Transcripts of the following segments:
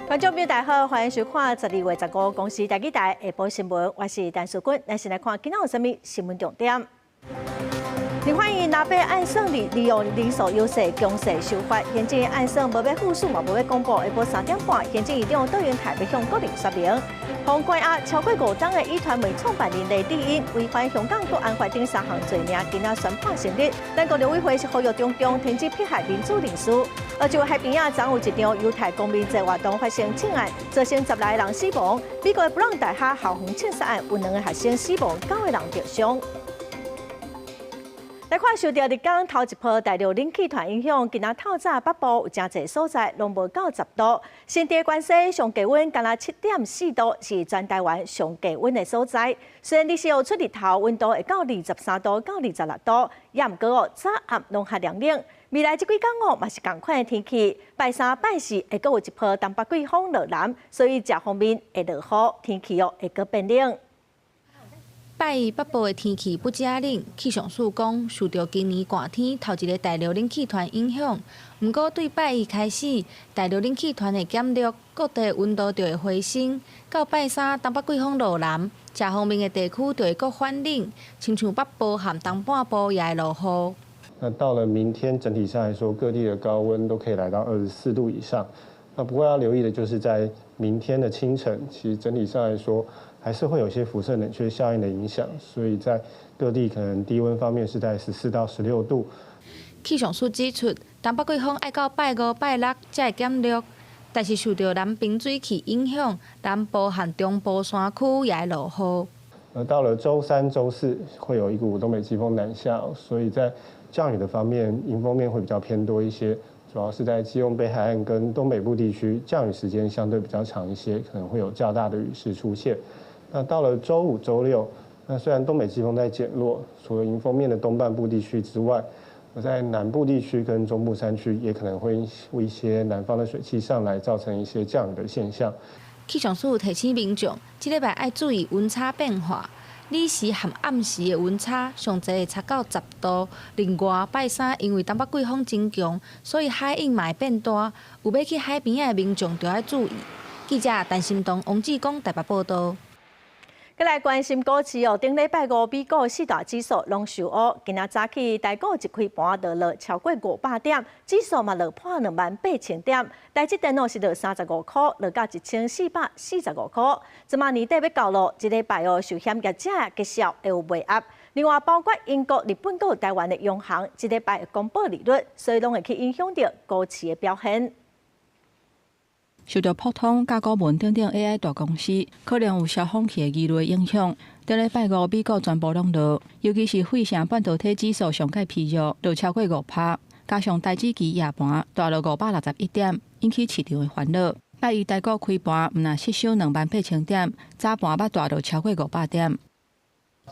觀眾朋友大家好，歡迎收看12月15公視台語台下晡新聞，我是陳淑君。咱先來看今仔有啥物新聞重點。立法院藍白按算利用人數優勢強勢修法，行政院按算無欲副署嘛無欲公布，下晡3點半，行政院長卓榮泰欲向國人說明。予關押超過5冬的壹傳媒創辦人黎智英違反香港國安法等三項罪名，今仔宣判成立。咱國陸委會是呼籲中共停止迫害民主人士。而就海邊仔，昨有一場猶太公民節活動發生槍案，造成16個人死亡。美國的布朗大學校園槍殺案有兩個學生死亡，九個人著傷。來看受著日工頭一波大陸冷氣團影響，今仔透早北部有誠濟所在攏無到10度。新竹關西上低溫干焦7.4度，是全台灣上低溫的所在。雖然日時出日頭，溫度會到23度到26度，也毋過哦，早暗攏較涼冷。未來這幾工哦，嘛是仝款的天氣。拜三、拜四會閣有一波東北季風落南，所以食方面會落雨，天氣哦會閣變冷。拜一北部的天氣不遮冷，氣象署講，受著今年寒天頭一个大陸冷氣團影響，毋過對拜一開始，大陸冷氣團會減弱，各地溫度就會回升。到拜三東北季風落南，食方面的地區就會閣反冷，親像北部和東半部也會落雨。那到了明天，整體上來說，各地的高溫都可以來到24度以上。那不過要留意的就是在明天的清晨，其實整體上來說，還是會有些輻射冷卻效應的影響，所以在各地可能低溫方面是在14到16度。氣象署指出，東北季風愛到拜五、拜六才會減弱，但是受著南平水氣影響，南部和中部山區也會落雨。而到了週三、週四，會有一股東北季風南下，所以在降雨的方面，迎風面會比較偏多一些，主要是在基隆北海岸跟東北部地區，降雨時間相對比較長一些，可能會有較大的雨勢出現。那到了週五、週六，那雖然東北季風在減弱，除了迎風面的東半部地區之外，在南部地區跟中部山區也可能會一些南方的水汽上來，造成一些降雨的現象。氣象署提醒民眾，這禮拜愛注意溫差變化，日時和暗時的溫差上濟會差到10度。另外，拜三因為東北季風增強，所以海湧嘛會變大，有欲去海邊的民眾就愛注意。記者陳心東、王志剛台北報導。閣來關心股市哦，頂禮拜五美股四大指數攏受烏，今仔早起台股一開盤就落超過500點，指數嘛落破28,000點。台積電哦是落35箍，落到1445箍。這馬年底欲到囉，這禮拜哦壽險業者績效會有賣壓。另外，包括英國、日本閣有台灣的央行，這禮拜會公布利率，所以攏會去影響著股市的表現。受著博通、甲高文等等 AI 大公司可能有燒風氣的疑慮影響，頂禮拜五美股全部攏落，尤其是費城半導體指數上蓋疲弱，落超過5趴，加上台指期夜盤大落561點，引起市場的煩惱。拜一台股開盤毋但失守28,000點，早盤捌大落超過500點。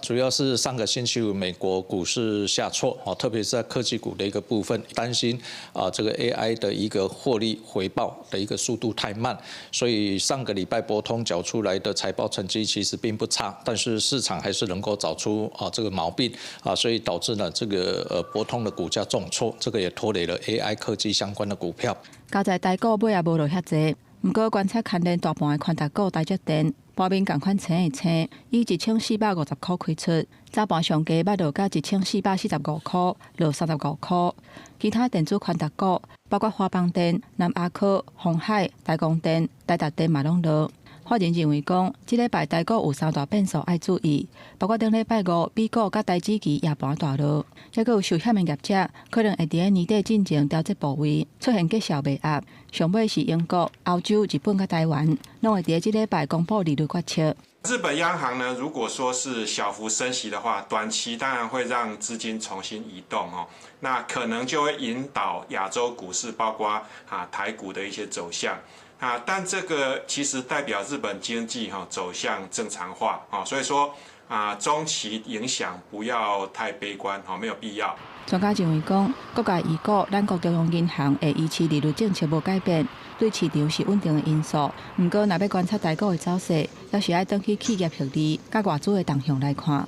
主要是上個星期五美國股市下挫，特別是在科技股的一個部分，擔心啊這個 AI 的一個獲利回報的一個速度太慢，所以上個禮拜博通繳出來的財報成績其實並不差，但是市場還是能夠找出啊這個毛病啊，所以導致呢這個博通的股價重挫，這個也拖累了 AI 科技相關的股票。佳哉台股尾也無落遐濟，毋過觀察牽連大盤的權值股台積電，盤面仝款青的青，以1450箍開出，早盤上低捌落到1445箍，落35箍。其他電子權值股，包括華邦電、南亞科、鴻海、台光電、台達電嘛攏落。法人認為講，這禮拜台股有三大變數愛注意，包括頂禮拜五美股佮台指期夜盤大落，抑閣有壽險的業者可能會佇咧年底進前調節部位，出現績效賣壓。上尾是英國、歐洲、日本佮台灣，攏會佇咧這禮拜公布利率決策。日本央行呢，如果說是小幅升息的話，短期當然會讓資金重新移動哦，那可能就會引導亞洲股市，包括啊台股的一些走向。啊，但這個其實代表日本經濟哈走向正常化啊，所以說啊中期影響不要太悲觀哈，沒有必要。專家認為講，國家預估咱國中央銀行會維持利率政策無改變，對市場是穩定的因素。毋過，若欲觀察台股的走勢，猶是愛轉去企業獲利佮外資的動向來看。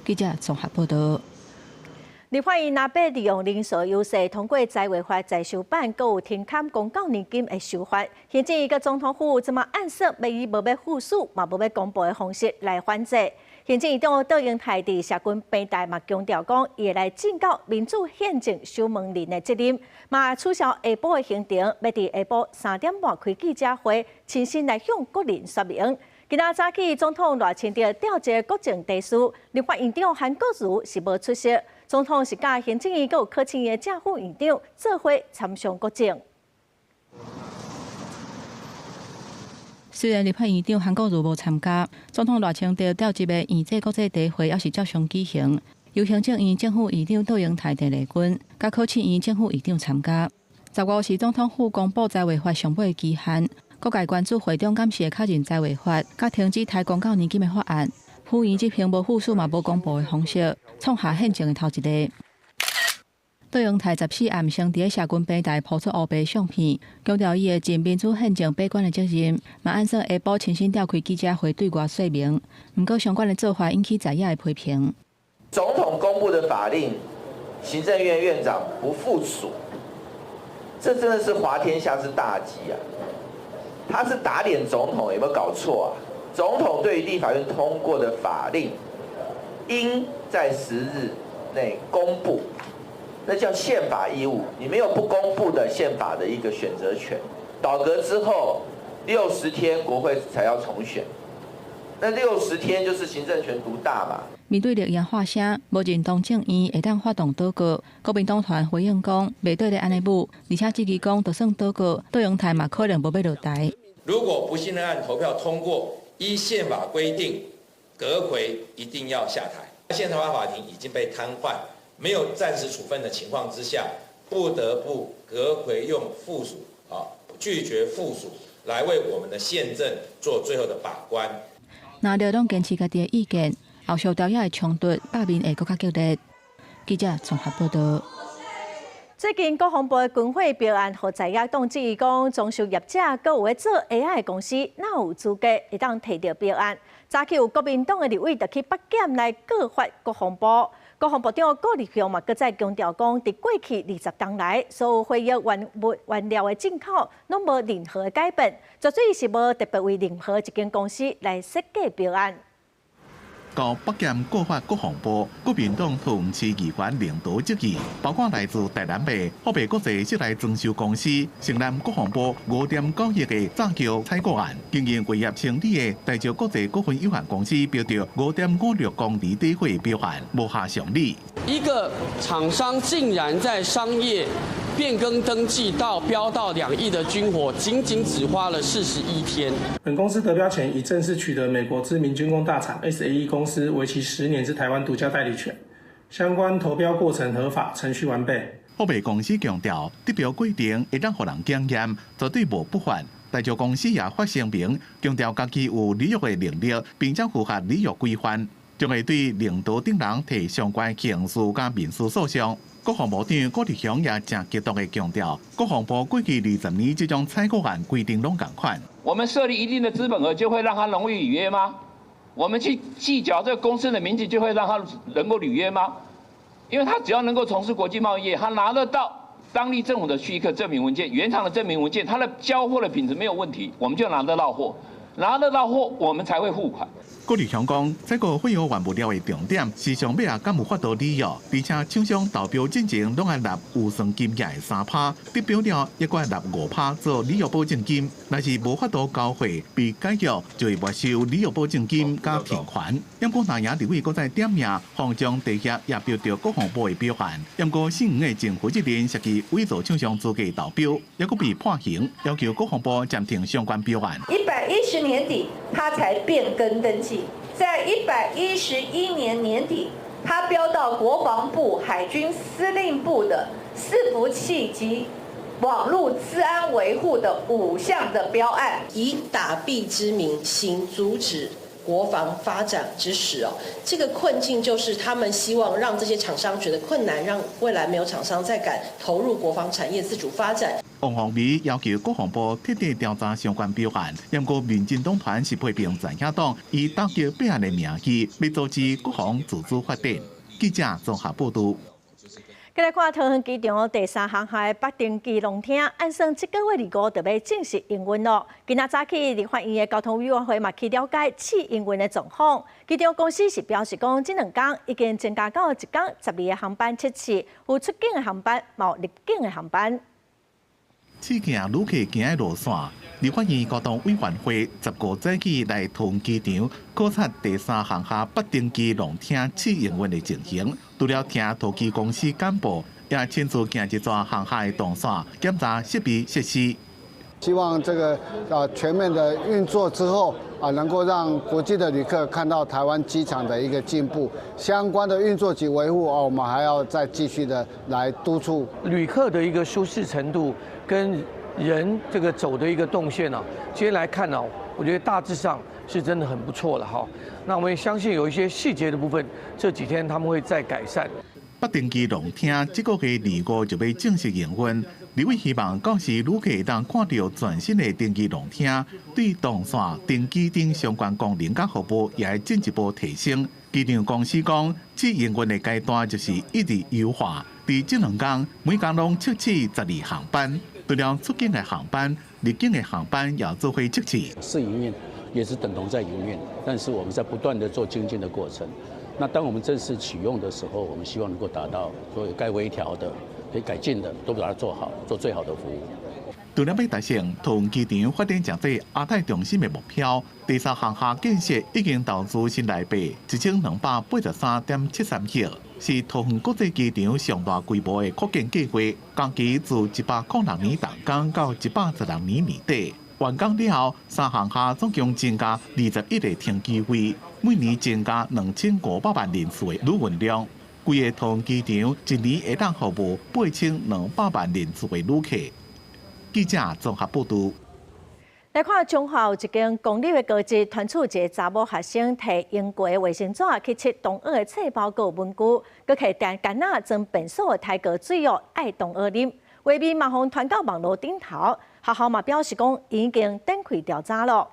記者綜合報導。立法院若欲利用人數優勢通過在違法在修版，閣有停勘公告年金的修法。行政院佮總統府這馬按算欲以無欲副署嘛無欲公布的方式來反制。行政院長卓榮泰佇社群平台嘛強調講，伊會來盡到民主憲政守門人的責任，嘛取消下晡的行程，欲佇下晡3點半開記者會，親身來向國人說明。今仔早起，總統賴清德召集國政提事，立法院長韓國瑜是無出席，總統是佮行政院閣有考試院的正副院長做伙參詳國政。雖然立法院長韓國瑜無參加，總統賴清德召集的院際國際茶會猶是照常舉行，由行政院正副院長卓榮泰、鄭麗君，佮考試院正副院長參加。15是總統府公布在違法上尾期限。各界關注會長監視的確認在違法，佮停止台公告年金的法案，府院執行無副署嘛無公布的方式，創下憲政的頭一例。卓榮泰14暗先佇社群平台鋪出烏白相片，強調伊會盡民主憲政把關的責任，嘛按算下晡親身召開記者會對外說明。毋過相關的做法引起在野的批評。總統公布的法令，行政院院長不副署，這真的是滑天下之大稽啊！他是打臉總統，有沒有搞錯啊？總統對於立法院通過的法令，應在10日內公布，那叫憲法義務。你沒有不公布的憲法的一個選擇權。倒閣之後60天國會才要重選，那六十天就是行政權獨大嘛。面對綠營喊聲，無認同政院會當發動倒閣，國民黨團回應講，袂對咧按呢舞，而且質疑講，就算倒閣，卓榮泰嘛可能無欲落台。如果不信任案投票通過，依憲法規定，閣揆一定要下台。憲法法庭已經被癱瘓，沒有暫時處分的情況之下，不得不閣揆用副署啊，拒絕副署來為我們的憲政做最後的把關。若綠攏堅持家己的意見，後續朝野的衝突罷免會閣較激烈。記者綜合報道。最近國防部的軍火標案，予在野黨質疑講，裝修業者閣有咧做 AI 的公司，哪有資格會當提著標案？早起有國民黨的立委就去北檢來告發國防部，國防部長顧立雄嘛，閣再強調講，佇過去20冬來，所有火藥原物原料的進口，攏無任何的改變，絕對是無特別為任何一間公司來設計標案。到北檢告發國防部，國民黨桃園市議員領導質疑，包括來自台南的富美國際室內裝修公司，承攬國防部5.9億的詐橋採購案，經營違約清理的台石國際股份有限公司標著5.56公里底貨標案，無下常理。一個廠商竟然在商業變更登記到標到2億的軍火，僅僅只花了41天。本公司得標前已正式取得美國知名軍工大廠 SAE 公司為期10年之台灣獨家代理權，相關投標過程合法，程序完備。富美公司強調，得標過程會當予人檢驗，絕對無不法。大石公司也發聲明，強調家己有履約的能力，並且符合履約規範，將會對領導等人提相關刑事佮民事訴訟。國防部長顧立雄也誠激動的強調，國防部過去20年這種採購案規定攏仝款。我們設立一定的資本額，就會讓他容易履約嗎？我們去計較這個公司的名字，就會讓他能夠履約嗎？因為他只要能夠從事國際貿易，他拿得到當地政府的許可證明文件、原廠的證明文件，他的交貨的品質沒有問題，我們就拿得到貨，拿得到貨，我們才會付款。顧立雄講，這個火藥原物料的重點是上尾啊，敢有法度履約，而且廠商投標進前攏愛納預算金額的3趴，得標了猶閣愛納5趴做履約保證金。若是無法度交貨被解約，就會沒收履約保證金佮停權。毋過藍營立委閣再點名，黃將地協也標著國防部的標案，毋過姓黃的前負責人涉及偽造廠商資格投標，猶閣被判刑，要求國防部暫停相關標案。110年底，他才變更登記。在111年年底，他標到國防部海軍司令部的伺服器及網絡資安維護的5項的標案，以打幣之名行阻止國防發展之實哦。這個困境就是他們希望讓這些廠商覺得困難，讓未來沒有廠商再敢投入國防產業自主發展。王鴻薇要求國防部徹底調查相關標案，毋過民進黨團是批評在野黨以打擊弊案的名義，欲阻止國防自主發展。記者綜合報道。來看桃園機場第三航廈北登機廊廳，按算這個月25就欲正式營運囉。今仔早起，立法院的交通委員會嘛去了解試營運的狀況。機場公司是表示講，這兩工已經增加到一工12個航班測試，有出境的航班，嘛有入境的航班。試行旅客行的路線，立法院交通委員會15早起來桃園機場考察第三航廈北登機廊廳試營運的情形。除了聽桃機公司簡報，也親自行一逝航廈的動線，檢查設備設施。希望這個全面的運作之後啊，能夠讓國際的旅客看到台灣機場的一個進步。相關的運作及維護啊，我們還要再繼續的來督促旅客的一個舒適程度跟人這個走的一個動線啊，今天來看呢，我覺得大致上是真的很不錯了哈。那我們也相信有一些細節的部分，這幾天他們會再改善。北登機廊廳這個月25就欲正式營運，立委希望到時旅客會當看著全新的登機廊廳，對動線、登機等相關功能佮服務也會進一步提升。機場公司講，試營運的階段就是一直優化，佇這兩工每工攏測試12航班，除了出境的航班、入境的航班也做伙測試。試營運也是等同在營運，但是我們在不斷的做精進的過程。那當我們正式啟用的時候，我們希望能夠達到所有該微調的、可以改進的，都把它做好，做最好的服務。除了欲達成桃園機場發展成做亞太中心的目標，第三航廈建設已經投資新台幣1283.73億，是桃園國際機場上大規模的擴建計劃。工期自106年動工到116年年底完工了後，三航廈總共增加21個停機位，每年增加2500萬人次的旅運量。規个桃園機場一年會當服務8200萬人次的旅客。記者綜合報導。來看彰化有一間公立的高職，傳出一个查某學生提用過的衛生紙去測同學的冊包閣文具，閣提電矸仔裝便所的台過水哦，愛同學啉。畫面嘛，予傳到網路頂頭，學校嘛表示講已經展開調查囉。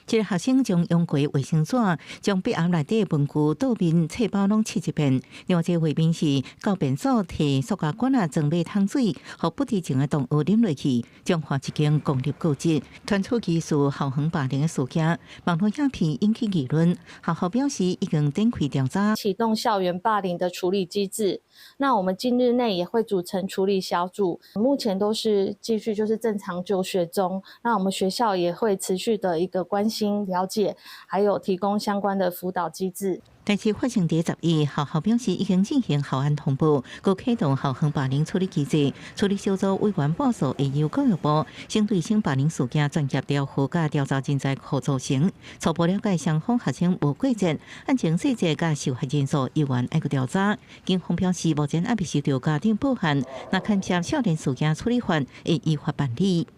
這个學生將用過衛生紙，將筆盒內底文具倒面冊包攏試一遍。另外，這個畫面是到便所提塑膠罐仔裝馬桶水，予不知情的同學啉落去。彰化一間公立高職傳出疑似校園霸凌的事件，網路影片引起議論。學校表示已經展開調查，啟動校園霸凌的處理機制。那我們近日內也會組成處理小組，目前都是繼續就是正常就學中。那我們學校也會持續的一個關心了解，還有提供相關的輔導機制。代誌發生佇11，學校表示已經進行校安通報，閣啟動校園霸凌處理機制。處理小組委員報告會由教育部針對性霸凌事件專業調查佮調查人才庫組成，初步了解雙方學生無過節，案情細節佮受害人數猶原愛閣調查。警方表示，目前猶未收著家長報案，若牽涉少年事件處理法，會依法辦理。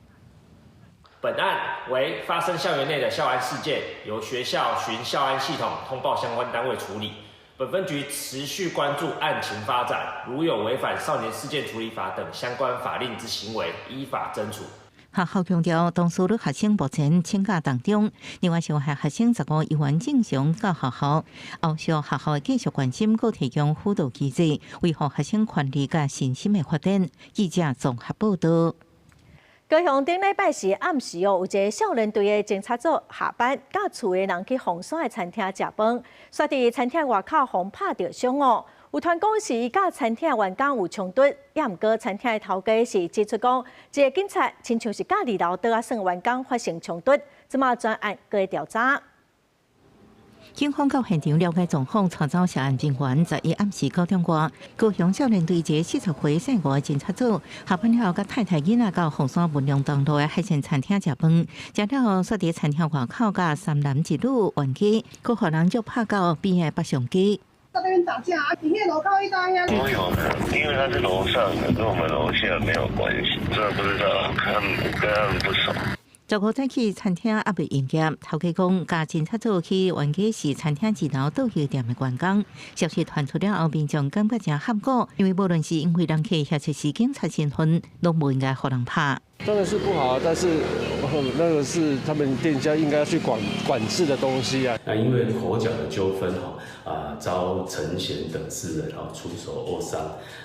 本案為發生校園內的校安事件，由學校循校安系統通報相關單位處理。本分局持續關注案情發展，如有違反少年事件處理法等相關法令之行為，依法偵處。學校強調，當事女學生目前請假當中，另外受害學生15猶原正常到學校，後續學校會繼續關心，閣提供輔導機制，維護學生權利佮身心的發展。記者綜合報導。高雄頂禮拜四暗時哦，有一个少年隊的偵察組下班，佮厝的人去鳳山的餐廳食飯，煞佇餐廳外口予拍著傷哦。有傳講是伊佮餐廳員工有衝突，也毋過餐廳的頭家是指出講，這个警察親像是佮二樓桌仔耍員工發生衝突，這馬專案閣咧調查。警方到現場了解狀況，帶走涉案人員。11暗時9點外，高雄少年隊一个40歲姓吳的偵察組下班了後，佮太太囡仔到鳳山文龍東路的海鮮餐廳食飯，食了後，煞佇餐廳外口佮三男一女冤家，閣予人就拍到邊的北上街。在那邊打架，裡面樓靠一大呀。都有的，因為他是樓上的，跟我們樓下沒有關係，真的不知道，看跟他們不熟。15早起餐廳猶未營業，頭家講佮偵察組去冤家是餐廳二樓倒休店的員工。消息傳出了後，民眾感覺誠合鼓，因為無論是𪜶為人客，抑是是警察身份，攏無應該予人拍。當然是不好，但是那個是他們店家應該要去管制的東西啊。那因為口角的糾紛，哈啊，遭陳賢等四人哈出手毆傷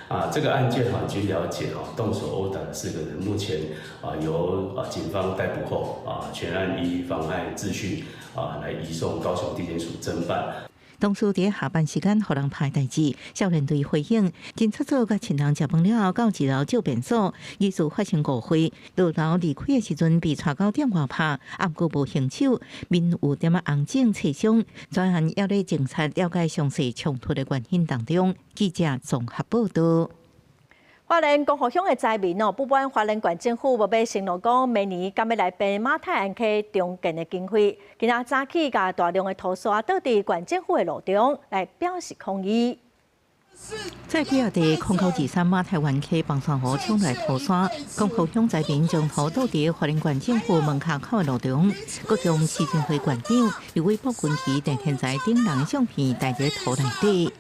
啊，這個案件哈，據了解哈，動手毆打的四個人目前啊由啊警方逮捕後啊，全案依妨礙秩序啊來移送高雄地檢署偵辦。當初佇下班時間，予人拍代誌，少年隊回應，警察組佮親人食飯了後，到一樓借便所，疑似發生誤會，落樓離開的時陣被帶到店外拍，毋過無還手，面有點仔紅腫切傷，專案猶咧偵查了解詳細衝突的原因當中。記者綜合報道。花蓮光復鄉的災民哦，不滿花蓮縣政府無欲承諾講明年敢欲來編馬太鞍溪重建的經費，今仔早起共大量的土沙倒佇縣政府的路中來表示抗議。在比亞迪0023馬太灣溪崩山河衝來土沙，光復鄉災民將土倒佇花蓮縣政府門口的路中，閣將市政會縣長、立委傅崑萁、鄭天才等人的相片帶佇土內底。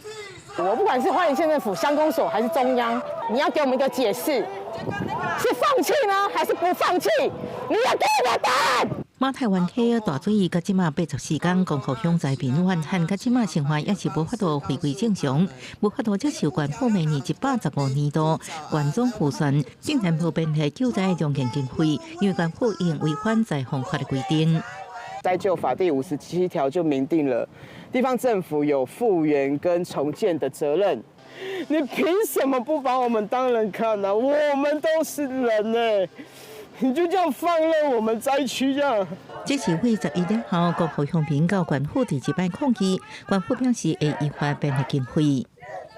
我不管是花蓮縣政府、鄉公所還是中央，你要給我們一個解釋，是放棄呢，還是不放棄？你要給我答案。馬太灣溪大水到這馬84天，光復鄉災民怨恨，到這馬生活也是無法度回歸正常，無法度接受縣府明年115年度縣總預算，竟然無編列救災重建經費，因為縣府已經違反災防法的規定。災救法第57條就明定了，地方政府有復原跟重建的責任。你憑什麼不把我們當人看呢？啊？我們都是人呢，你就這樣放任我們災區這樣？這是為11日後，光復鄉民到縣府第一擺抗議，縣府表示會依法編列經費。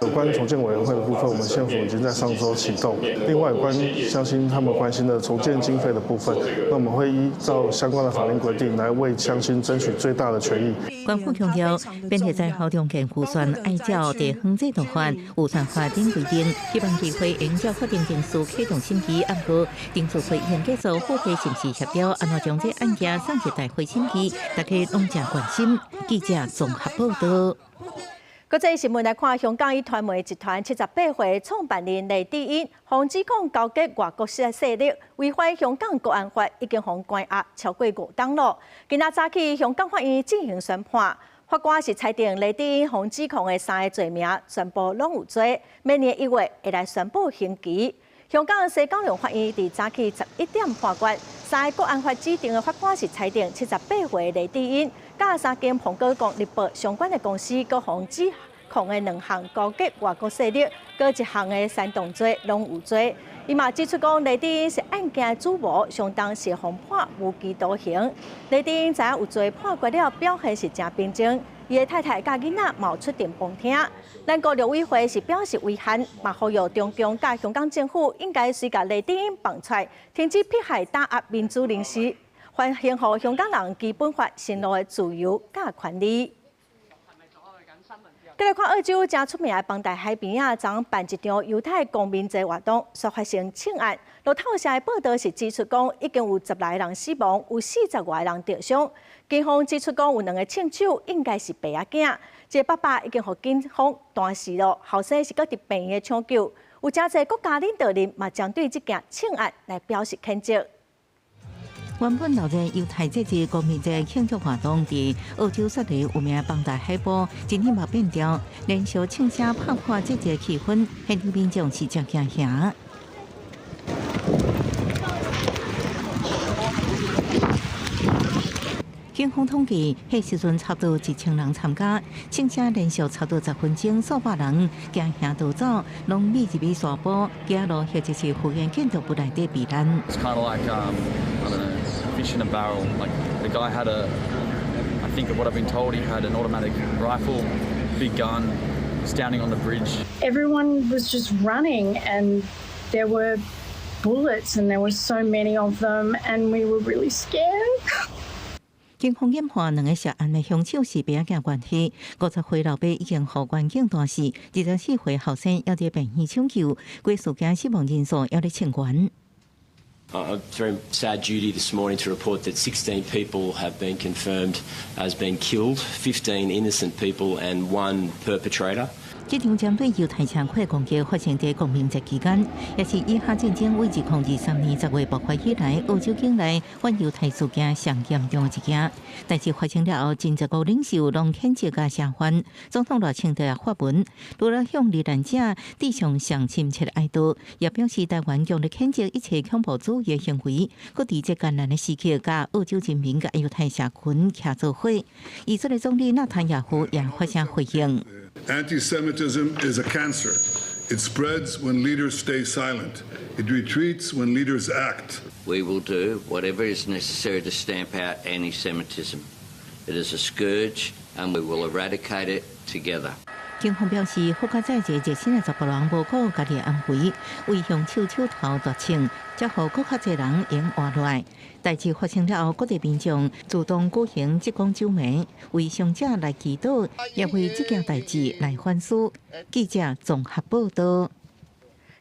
有關重建委員會的部分，我們縣府已經在上週啟動。另外，有關鄉親他們關心的重建經費的部分，那我們會依照相關的法令規定來為鄉親爭取最大的權益。縣府強調，編列災後重建預算按照地方制度法、預算法等規定，希望議會按照法定程序啟動審議。毋過，程序會已經結束，府會是毋是協調，按怎將這案件送入大會審議，大家攏誠關心。記者綜合報道。國際新聞來看，香港壹傳媒集團78歲創辦人黎智英，予指控勾結外國勢力，違反香港國安法，已經予關押超過5冬咯。今仔早起，香港法院進行宣判，法官是裁定黎智英予指控的三个罪名全部攏有罪，明年1月會來宣布刑期。香港西九龍法院佇早起11點判決，三个國安法指定的法官是裁定78歲黎智英，佮三間蘋果日報相關的公司，閣予指控的兩項勾結外國勢力，閣一項的煽動罪攏有罪。伊嘛指出講，黎智英是案件的主謀，相當是予判無期徒刑。黎智英知影有罪判決了，表現是誠平靜。伊的太太佮囡仔嘛有出庭旁聽。咱國陸委會是表示遺憾，嘛呼籲中共佮香港政府應該隨共黎智英放出來，停止迫害打壓民主人士，還予香港人基本法承諾的自由佮權利。過來看澳洲誠出名的邦代海邊仔，昨昏辦一場猶太光明節活動，煞發生槍案。路透社的報道是指出講，已經有10來個人死亡，有40外個人著傷。警方指出講，有兩个槍手應該是爸仔囝，一个爸爸已經予警方彈死囉，後生是閣佇病院搶救。有誠濟國家領導人嘛，針對這件槍案來表示譴責。原本鬧熱猶太節日光明節慶祝活動，佇澳洲雪梨有名邦代海埔，今天嘛變調，連續槍聲拍破節日氣氛，現場民眾是誠驚嚇。警方統計，彼時陣差不多1000人參加，槍聲連續差不多10分鐘，數百人驚嚇逃走，攏匿入去山坡、街路或者是附近建築物內底避難。 It's kind of like, I don't know, fish in a barrel. Like the guy had a, I think of what I've been told, he had an automatic rifle, big gun, standing on the bridge. Everyone was just running, and there were bullets, and there were so many of them, and we were really scared. 警方研判兩个涉案的兇手是爸仔囝關係，50歲老爸已經予刑警彈死，24歲後生猶佇病院搶救，規事件死亡人數猶咧清懸。 Very sad duty this morning to report that 16 people have been confirmed as being killed, 15 innocent people and one perpetrator. 這場針對猶太倉庫的攻擊發生佇光明節期間，也是以哈戰爭為2023年10月爆發以來，澳洲境內反猶太事件上嚴重的一件。代誌發生了後，真濟國領袖攏譴責佮聲援，總統賴清德也發文，除了向罹難者致上上深切的哀悼，也表示台灣強烈譴責一切恐怖主義的行為，閣佇這艱難的時刻，佮澳洲人民佮猶太社群徛做伙。以色列總理納坦雅胡也發聲回應。 Anti-Semitism is a cancer. It spreads when leaders stay silent. It retreats when leaders act. We will do whatever is necessary to stamp out anti-Semitism. It is a scourge, and we will eradicate it together. 警方表示，福卡載一個熱心的查埔人無顧家己安危，為兇手手頭奪槍，才予閣較濟人會活落來。代誌發生了後，各地民眾主動舉行職工酒暝，為傷者來祈禱，也為這件代誌來反思。記者綜合報道。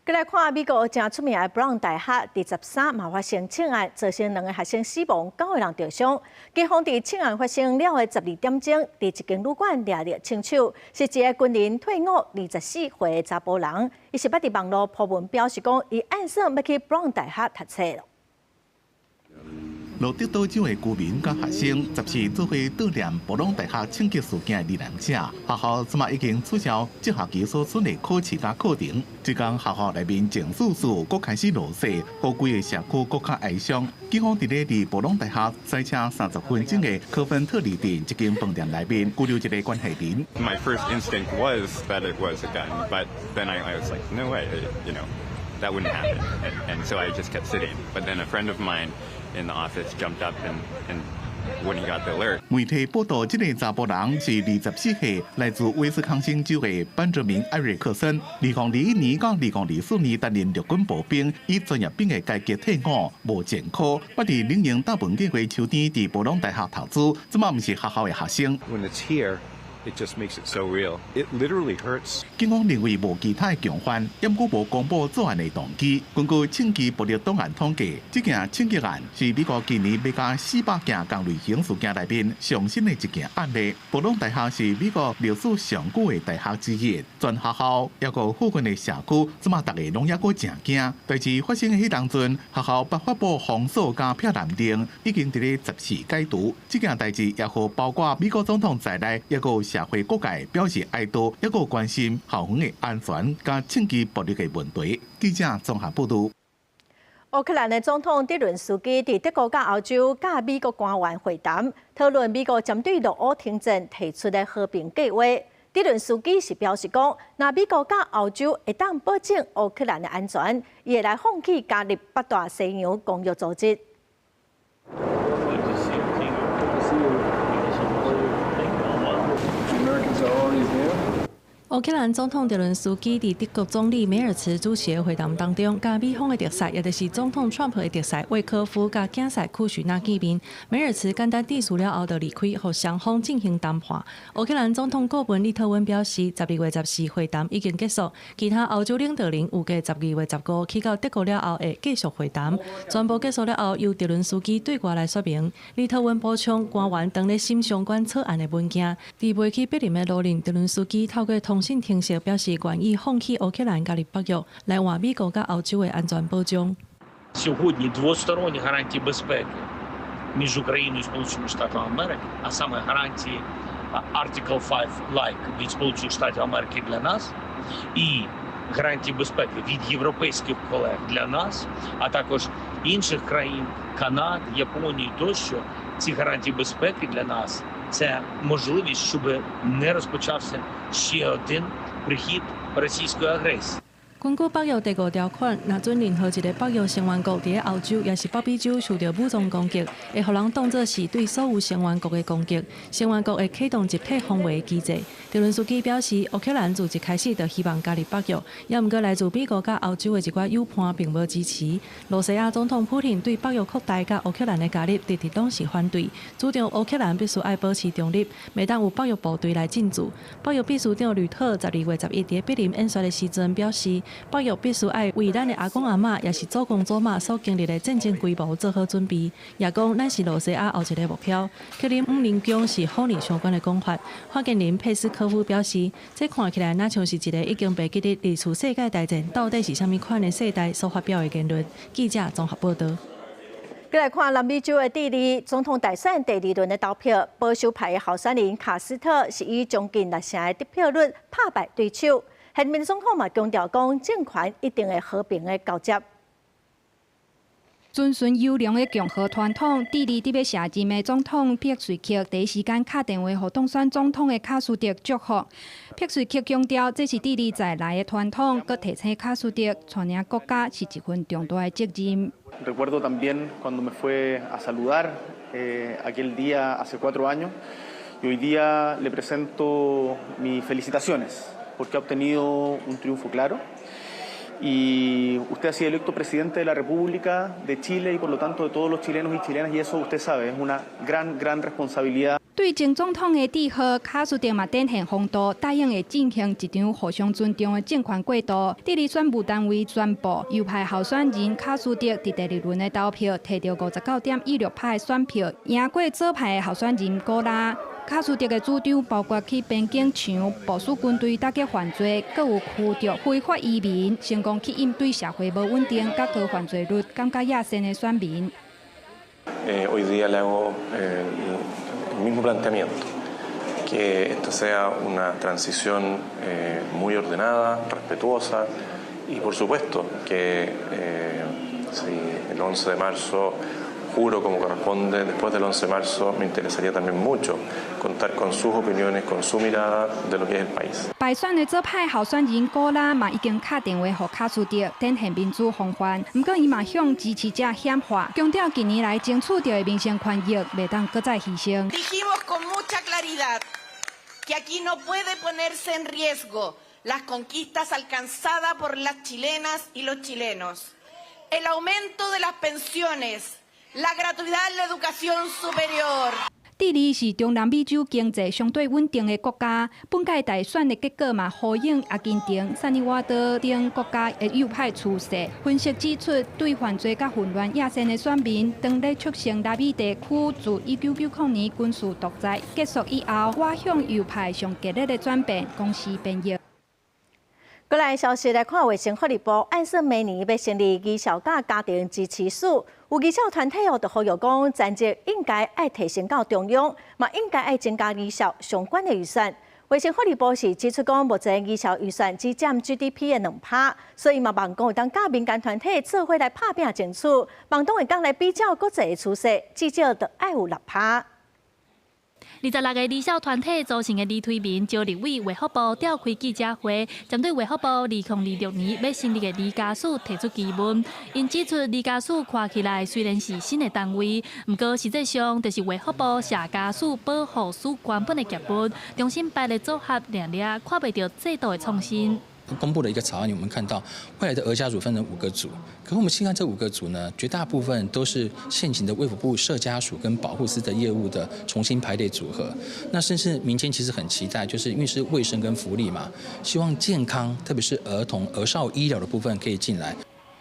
閣來看美國誠出名的布朗大學，佇13嘛發生槍案，造成兩个學生死亡，九個人著傷。警方佇槍案發生了的12點鐘，佇一間旅館掠著槍手，是一个軍人退伍24歲的查埔人。伊是捌佇網路 po 文表示講，伊按算欲去布朗大學讀冊。羅德島州的居民佮學生，14做伙悼念布朗大學槍擊事件的罹難者。學校這馬已經取消這學期所準的考試佮課程。這工學校內面靜肅肅，閣開始落雪，予規个社區閣較哀傷。警方佇咧佇布朗大學賽車30分鐘的科芬特里鎮一間飯店內面拘留一个關係人。 My first instinct was that it was a gun, but then I was like, no way, that wouldn't happen. And so I just kept sitting. But then a friend of mine in the office jumped up and when he got the alert. 媒體報道，這个查埔人是24歲，來自威斯康星州的班哲明·艾瑞克森。2021年到2024年擔任陸軍步兵，以專業兵的階級退伍，無前科。捌佇領英大本計劃秋天佇布朗大學讀書，這馬毋是學校的學生。 When it's here, it just makes it so real. It literally hurts. 警方認為無其他的共犯，猶閣無公布作案的動機。根據槍支暴力檔案統計，這件槍擊案是美國今年欲加400件仝類型事件內面上新的一件案例。布朗大學是美國歷史上久的大學之一，全學校抑閣附近的社區，這馬逐个攏猶閣誠驚。代誌發生的彼當陣，學校捌發布封鎖佮避難令，已經佇咧十四解除。這件代誌也予包括美國總統在內，抑閣社會各界表示哀悼，抑閣關心校園的安全佮槍支暴力的問題。記者綜合報導。烏克蘭的總統澤倫斯基佇德國佮歐洲佮美國官員會談，討論美國針對俄烏停戰提出的和平計劃。澤倫斯基是表示講，若美國佮歐洲會當保證烏克蘭的安全，伊會來放棄加入北大西洋公約組織。烏克蘭總統澤倫斯基佇德國總理梅爾茨主持的會談當中，佮美方的特使，也就是總統川普的特使威科夫佮囝婿庫許納見面。梅爾茨簡單致辭了後就離開，予雙方進行談判。烏克蘭總統顧問利特溫表示，12月14會談已經結束，其他歐洲領導人預計12月15去到德國了後會繼續會談。全部結束了後，由澤倫斯基對外來說明。利特溫補充，官員當咧審相關草案的文件。佇飛去柏林的路上，澤倫斯基透過通訊程式表示願意放棄烏克蘭加入北約，來換美國佮歐洲的安全保障。 Сьогодні двосторонні гарантії безпеки між Україною і Сполученими Штатами Америки, а саме гарантії Article 5 like від Сполучених Штатів Америки для нас і гарантії безпеки від європейських колег для нас, а також інших країн, Канади, Японії тощо, ці гарантії безпеки для нас – це можливість, щоб не розпочався ще один прихід російської агресії. 根據北約第五條款，若准任何一个北約成員國佇咧歐洲，抑是北美洲受著武裝攻擊，會予人當做是對所有成員國的攻擊，成員國會啟動集體防衛機制。澤倫斯基表示，烏克蘭自一開始就希望加入北約，猶毋過來自美國佮歐洲的一寡友伴並無支持。羅西亞總統普廷對北約擴大佮烏克蘭的加入，直直攏是反對，主張烏克蘭必須愛保持中立，袂當有北約部隊來進駐。北約秘書長呂特12月11佇柏林演說的時陣表示。北約必須愛為咱的阿公阿嬤，抑是祖公祖媽所經歷的戰爭規模做好準備。也講咱是露西亞後一个目標。克里姆林宮是否認相關的講法。發言人佩斯科夫表示，這看起來若像是一个已經袂記得二次世界大戰到底是啥物款的世代所發表的言論。記者綜合報導。閣來看南美洲的智利總統大選第二輪的投票，保守派的候選人卡斯特是以將近六成的得票率拍敗對手。現任總統嘛強調講，政權一定會和平的交接。遵循優良的共和傳統，智利佇欲卸任的總統帕瑞克第一時間敲電話予當選總統的卡斯特祝福。帕瑞克強調，這是智利在來的傳統，閣提醒卡斯特帶領國家是一份重大的責任。 Recuerdo también cuando me fue a saludar aquel día hace 4 años y hoy día le presento mis felicitaciones porque ha obtenido un triunfo claro y usted ha sido electo presidente de la República de Chile y por lo tanto de todos los chilenos y chilenas y eso, usted sabe, es una gran, gran responsabilidad. 對前總統的致賀，卡斯特嘛展現風度，答應會進行一場互相尊重的政權過渡。智利選務單位宣布，右派候選人卡斯特佇第二輪的投票提著59.16%的選票，贏過左派的候選人古拉。卡斯特的主張包括起邊境牆、部署軍隊打擊犯罪，閣有驅逐非法移民，成功去應對社會無穩定、佮高犯罪率，感覺野心的選民。 Hoy día le hago el mismo planteamiento, que esta sea una transición muy ordenada, respetuosa y, por supuesto, que si el 11 de marzo juro como corresponde, después del 11 de marzo me interesaría también mucho contar con sus opiniones, con su mirada de lo que es el país. 敗選的左派候選人古拉嘛已經敲電話予卡斯特，展現民主風範。毋過伊嘛向支持者喊話，強調近年來爭取著的民生權益袂當閣再犧牲。 Dijimos con mucha claridad que aquí no puede ponerse en riesgo las conquistas alcanzadas por las chilenas y los chilenos, el aumento de las pensiones, la gratuidad en la educación superior. 智利是中南美洲經濟相對穩定的國家，本屆大選的結果嘛呼應阿根廷、薩爾瓦多等國家的右派趨勢。分析指出，對犯罪佮混亂野心的選民，當咧促成拉美地區自1990年軍事獨裁結束以後，倚向右派上激烈的轉變，公司編譯。過來消息來看，衛生福利部按算明年欲成立兒少佮家庭支持署，有兒少團體哦，就呼籲講，權責應該愛提升到中央，嘛應該愛增加兒少相關的預算。衛生福利部是指出講，目前兒少預算只佔 GDP 的2%，所以嘛望講會當佮民間團體做伙來拍拚爭取，望當會當來比照國際的趨勢，至少著愛有6%。26個兒少團體組成的兒推盟，招立委衛福部召開記者會，針對衛福部2026年欲成立的兒家署提出疑問。𪜶指出，兒家署看起來雖然是新的單位，毋過實際上就是衛福部社家署保護司原本的業務，重新排列組合，爾爾看袂著制度的創新。公布了一個草案，我們看到未來的兒家署分成五個組，可是我們細看這五個組呢，絕大部分都是現行的衛福部社家署跟保護司的業務的重新排列組合。那甚至民間其實很期待，就是因為是衛生跟福利嘛，希望健康，特別是兒童兒少醫療的部分可以進來。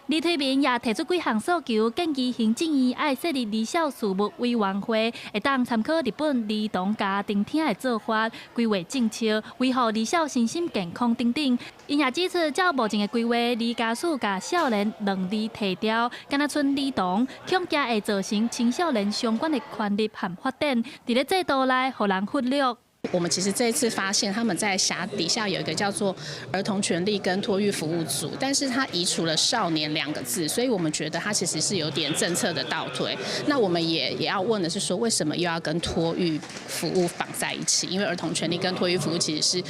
兒推盟也提出幾項訴求，建議行政院愛設立兒少事務委員會，會當參考日本兒童家庭廳的做法，規劃政策，維護兒少身心健康等等。𪜶也指出，照目前的規劃，兒家署共少年兩字提掉，敢若賰兒童，恐驚會造成青少年相關的權利和發展，佇咧制度內予人忽略。我們其實這一次發現，他們在轄底下有一個叫做兒童權利跟托育服務組，但是他移除了少年兩個字，所以我們覺得他其實是有點政策的倒退。那我們也要問的是說，為什麼又要跟托育服務綁在一起？因為兒童權利跟托育服務其實是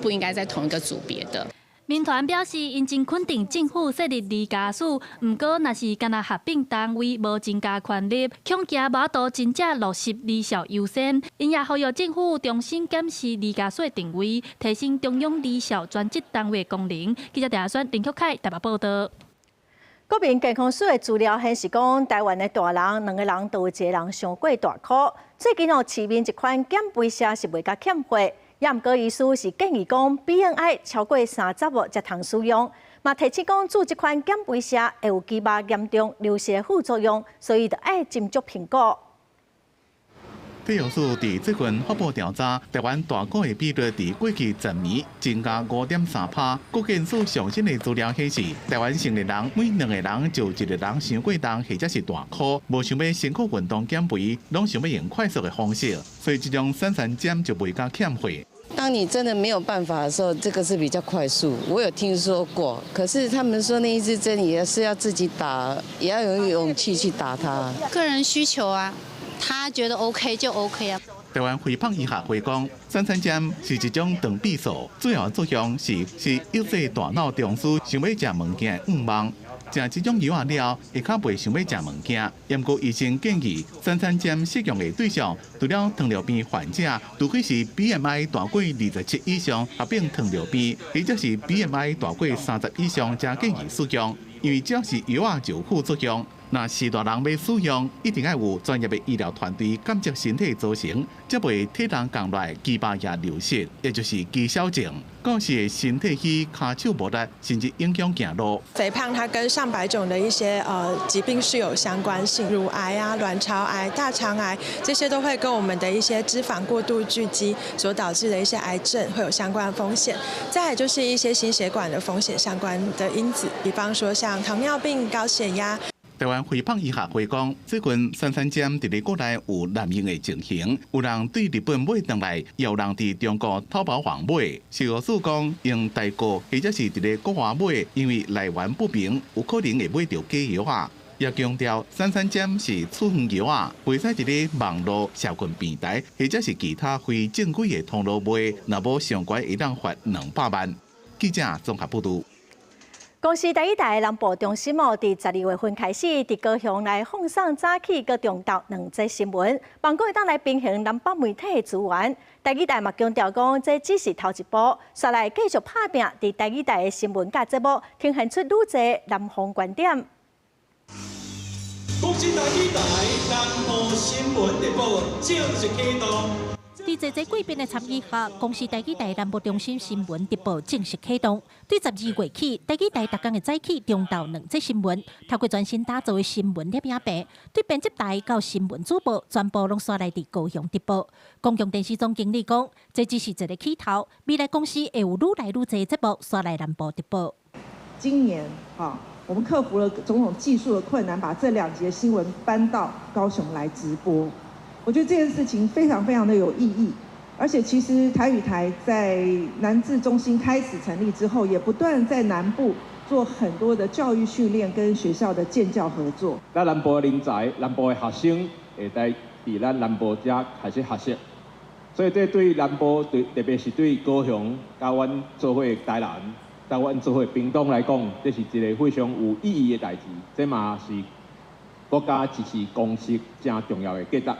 不應該在同一個組別的。民團表示，𪜶真肯定政府設立兒家署，毋過若是干焦合併單位，無增加權力，恐驚無法度真正落實兒少優先。𪜶也呼籲政府重新檢視兒家署的定位，提升中央兒少專職單位功能。記者鄭選林曲凱台北報導。國民健康署的資料顯示講，台灣的大人兩個人都有一個人傷過大箍。最近哦，市面一款減肥藥是賣甲欠貨。也毋過醫師是建議講，BMI 超過30才通使用。嘛提醒講注這款減肥射會有肌肉嚴重流失的副作用，所以著愛斟酌評估。體育署佇最近發布調查，台灣大箍的比率佇過去10年增加5.3%。國健署上新的資料顯示，台灣成年人每兩個人就一個人傷過重或者是大箍，無想欲辛苦運動減肥，攏想欲用快速的方式，所以這種瘦身針就袂佮欠貨。當你真的沒有辦法的時候，這個是比較快速。我有聽說過，可是他們說那一支針也是要自己打，也要有勇氣去打它。個人需求啊。他覺得 OK 就 OK 啊。台灣肥胖醫學會講，瘦身針是一種腸泌素，主要作用是抑制大腦中樞想欲食物件的慾望。食這種藥仔了，會較袂想欲食物件。毋過醫生建議，瘦身針適用的對象，除了糖尿病患者，除非是 BMI 大過27以上合併糖尿病，或者是 BMI 大過30以上，才建議使用。因為只要是藥仔就有副作用。若是大人欲使用，一定愛有專業的醫療團隊監測身體組成，才袂體重降落來，肌肉也流失，也就是肌少症。到時身體虛、跤手無力，甚至影響行路。肥胖它跟上百種的一些疾病是有相關性，乳癌啊、卵巢癌、大腸癌，這些都會跟我們的一些脂肪過度聚集所導致的一些癌症會有相關風險。再來就是一些心血管的風險相關的因子，比方說像糖尿病、高血壓。台灣肥胖醫學會講，最近瘦身針佇咧國內有濫用的情形，有人對日本買轉來，也有人佇中國淘寶網買。食藥署講，用代購或者是佇咧國外買，因為來源不明，有可能會買著假藥仔。也強調，瘦身針是處方藥仔，袂使佇咧網路社群平台或者是其他非正規的通路賣，若無上懸會當罰200萬。記者綜合報導。公視台語台南部中心哦，佇12月份開始，佇高雄來放送早起佮中晝兩節新聞，望閣會當來平衡南北媒體的資源。台語台嘛強調講，這只是頭一步，紲來繼續拍拚，佇台語台的新聞佮節目，呈現出愈濟南方觀點。公視台語台南部新聞直播正式啟動。佇濟濟貴賓的參與下，公視台語台南部中心新聞直播正式啟動。對12月起，台語台逐工的早起、中晝兩節新聞，透過全新打造的新聞攝影棚，對編輯台到新聞主播，全部攏紲來佇高雄直播。公共電視總經理講，這只是一個起頭，未來公視會有愈來愈濟節目紲來南部直播。今年啊，我們克服了種種技術的困難，把這兩節新聞搬到高雄來直播。我覺得這件事情非常非常的有意義，而且其實台語台在南自中心開始成立之後，也不斷在南部做很多的教育訓練跟學校的建教合作。咱南部的人才、南部的學生會來佇咱南部遮開始學習，所以這對南部，對特別是對高雄、佮阮做伙台南、佮阮做伙屏東來講，這是一個非常有意義的代誌。這嘛是國家支持公視誠重要的價值。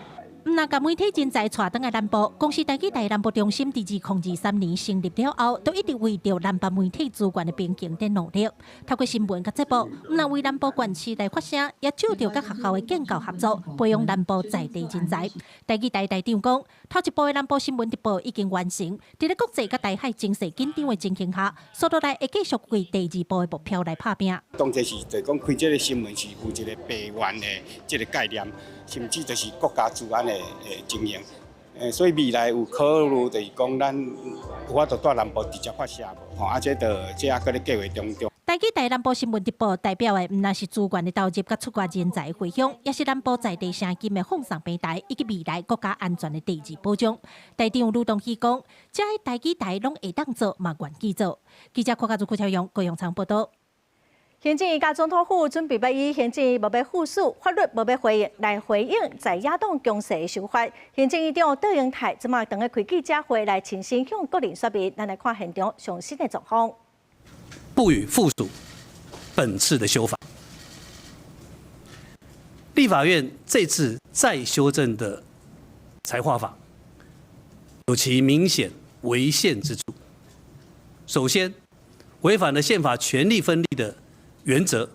毋但共媒體人才帶轉來南部，公視台語台南部中心佇2023年成立了後，都一直為著南北媒體資源的平衡佇努力。透過新聞佮節目，毋但為南部縣市來發聲，也藉著佮學校的建教合作，培養南部在地人才。台語台台長講，頭一步的南部新聞直播已經完成，佇咧國際佮台海情勢緊張的情形下，紲落來會繼續為第二步的目標來拍拚。當初是就講開這個新聞是有一個備援的這個概念，甚至就是國家資安的經營，所以未來有考慮就是講咱有法度蹛南部直接發射無？吼，啊，這就這猶閣咧計劃當中。台語台南部新聞直播代表的，毋但是資源的投入佮出國人才的回鄉，也是南部在地聲音的放送平台，以及未來國家安全的第二保障。台長呂東希講，這个台語台攏會當做，嘛願意做。記者郭家祖、郭超勇、高雄場報導。行政院佮總統府準備欲以行政院無欲副署，法律無欲回應來回應在野黨強勢的手法。行政院長卓榮泰這馬當咧開記者會來親身向國人說明，咱來看現場上新的狀況。不予副署本次的修法。立法院這次再修正的財劃法，有其明顯違憲之處。首先，違反了憲法權力分立的原則，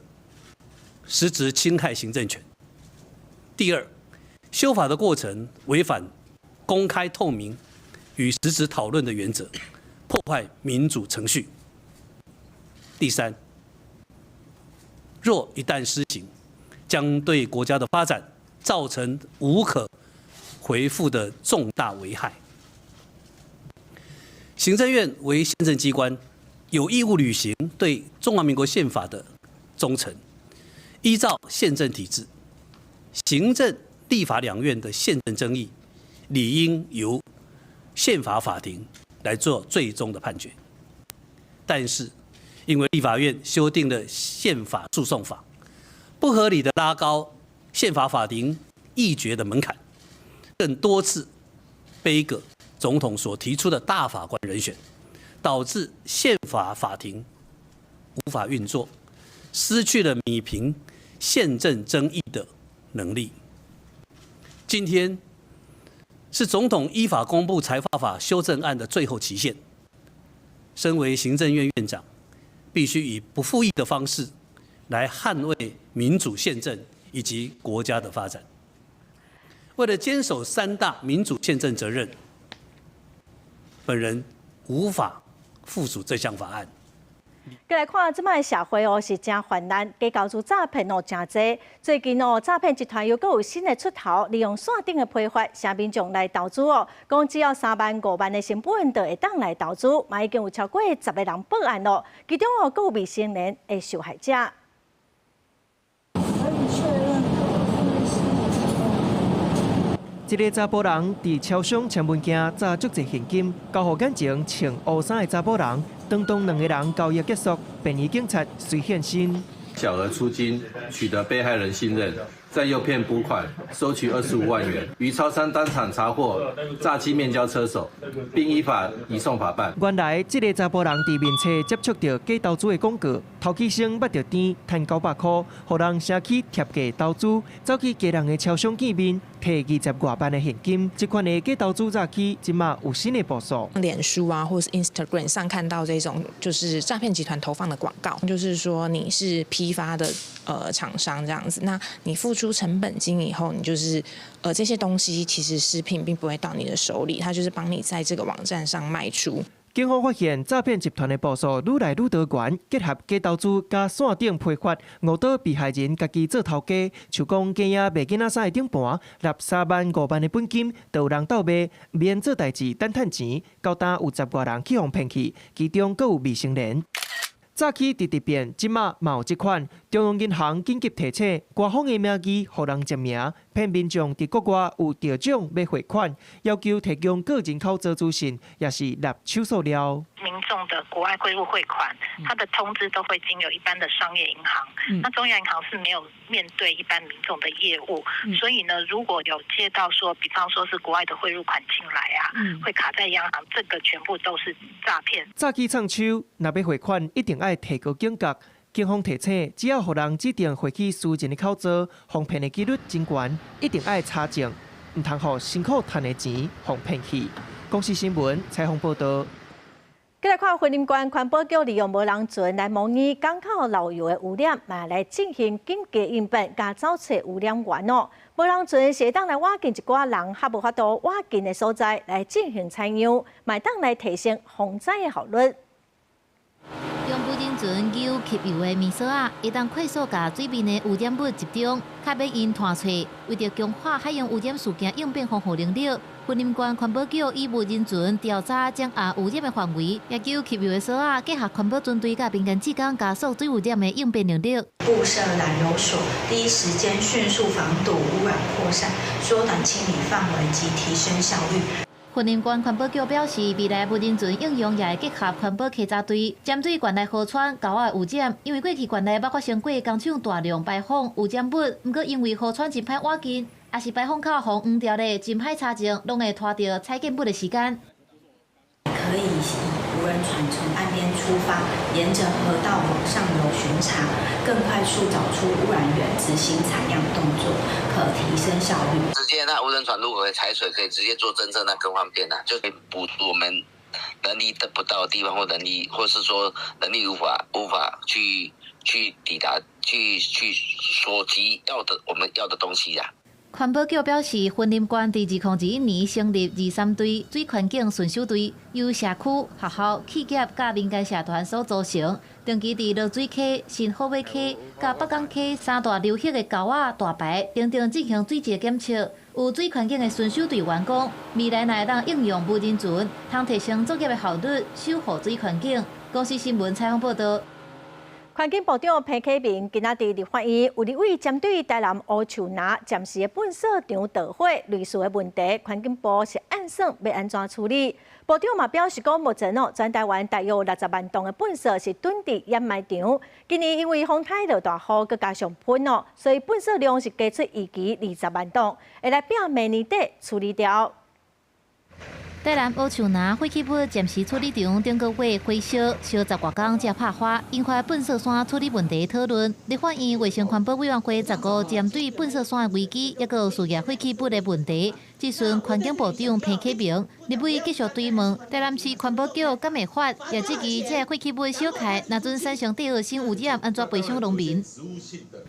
實質侵害行政權。第二，修法的過程違反公開透明與實質討論的原則，破壞民主程序。第三，若一旦施行，將對國家的發展造成無可回復的重大危害。行政院為憲政機關，有義務履行對中華民國憲法的忠誠，依照憲政體制，行政、立法兩院的憲政爭議，理應由憲法法庭來做最終的判決。但是，因為立法院修訂了憲法訴訟法，不合理的拉高憲法法庭議決的門檻，更多次杯葛總統所提出的大法官人選，導致憲法法庭無法運作，失去了弭平憲政爭議的能力。今天是總統依法公布裁劃法修正案的最後期限。身為行政院院長，必須以不附議的方式來捍衛民主憲政以及國家的發展。為了堅守三大民主憲政責任，本人無法副署這項法案。過來看，這擺社會哦是誠泛濫，假投資詐騙哦誠濟。最近哦，詐騙集團又閣有新的出頭，利用線頂的批發，請民眾來投資哦。講只要3萬、5萬的成本就會當來投資，嘛已經有超過10個人報案咯。其中哦，閣有未成年的受害者。可以確認一个查埔人佇超商簽文件，詐足濟現金，交予眼前穿烏衫的查埔人。當當兩个人交易結束，便衣警察隨現身。小額出金取得被害人信任，再誘騙補款，收取25萬元。於超商當場查獲詐欺面交車手，並依法移送法辦。原來這个查埔人佇面冊接觸著假投資的廣告，頭起先捌著甜，趁900箍，予人社區貼價投資，走去家人的超商見面，提20外萬的現金。這款的假投資詐欺，這馬有新的部署。臉書啊，或是 Instagram 上看到這種就是詐騙集團投放的廣告，就是說你是批發的廠商這樣子，那你付出成本金以後，你就是這些東西其實食品並不會到你的手裡，他就是幫你在這個網站上賣出。警方發現詐騙集團的步數愈來愈多元，結合假投資佮線頂批發，誤導被害人家己做頭家。像講假仔賣囡仔衫的頂盤，納3萬、5萬的本金，就有人鬥賣，毋免做代誌，等趁錢。到今有10外人去予騙去，其中閣有未成年。早起直直變，這馬嘛有這款。中央銀行緊急提醒，官方的名義予人證明，騙民眾佇國外有著獎欲匯款，要求提供個人口座資訊，抑是納手數料。民眾的國外匯入匯款，他的通知都會經由一般的商業銀行。那中央銀行是沒有面對一般民眾的業務，所以呢，如果有接到說，比方說是國外的匯入款進來啊，會卡在央行，這個全部都是詐騙。早起創手，若欲匯款，一定愛提高警覺。警方提醒，只要予人指定匯去私人的口座，防騙的幾率真懸，一定愛查證，毋通予辛苦趁的錢予騙去。公視新聞採訪報導。繼來看雲林縣環保局利用無人船來模擬港口漏油的污染，嘛來進行緊急應變，佮找揣污染源哦。無人船是會當來倚近一寡人較無法度倚近的所在來進行採樣，嘛會當來提升防災的效率。用無人船揪吸油的物索仔，會當快速共水面的污染物集中，較免用拖揣。為著強化海洋污染事件應變防護能力，雲林縣環保局以無人船調查掌握污染的範圍，也揪吸油的索仔，結合環保船隊佮民間志工加速水污染的應變能力。布設攔油索，第一時間迅速防堵污染擴散，縮短清理範圍及提升效率。雲林縣環保局表示，未來無人船應用也會結合環保稽查隊，針對縣內河川、溝仔的污染。因為過去縣內捌發生過工廠大量排放污染物，毋過因為河川真歹倚近，抑是排放口予黃掉咧，真歹查證，攏會拖著採檢物的時間。可以以無人船從岸邊出發，沿著河道往上游巡查，更快速找出污染源，執行採樣動作，可提升效率。直接那無人船如果可以採水，可以直接做偵測，那更方便啦，就可以補足我們人力得不到的地方，或能力，或是說人力無法去抵達，去所及要的我們要的東西呀。環保局表示，雲林縣佇2021年成立23隊水環境巡守隊，由社區、學校、企業佮民間社團所組成，長期佇濁水溪、新虎尾溪、佮北港溪三大流域的溝仔大排等等進行水質檢測。有水環境的巡守隊員講，未來若會當應用無人船，通提升作業的效率，守護水環境。公視新聞採訪報導。環境部長彭啟明今仔佇立法院有立委針對台南烏樹林暫時的糞掃場著火類似的問題，環境部是按算欲按怎處理？部長嘛表示講，目前哦，全台灣大約有60萬噸的糞掃是囤佇掩埋場。今年因為風颱落大雨，閣加上噴哦，所以糞掃量是加出預期20萬噸，會來拼明年底處理掉。台南烏樹林廢棄物暫時處理場頂個月火燒燒10外工才拍花，引發糞掃山處理問題討論。立法院衛生環保委員會15針對糞掃山的危機，抑閣有事業廢棄物的問題，質詢環境部長彭啟明，立委繼續追問台南市環保局敢會罰，也質疑這個廢棄物小開，若準產生第二性污染，按怎賠償農民？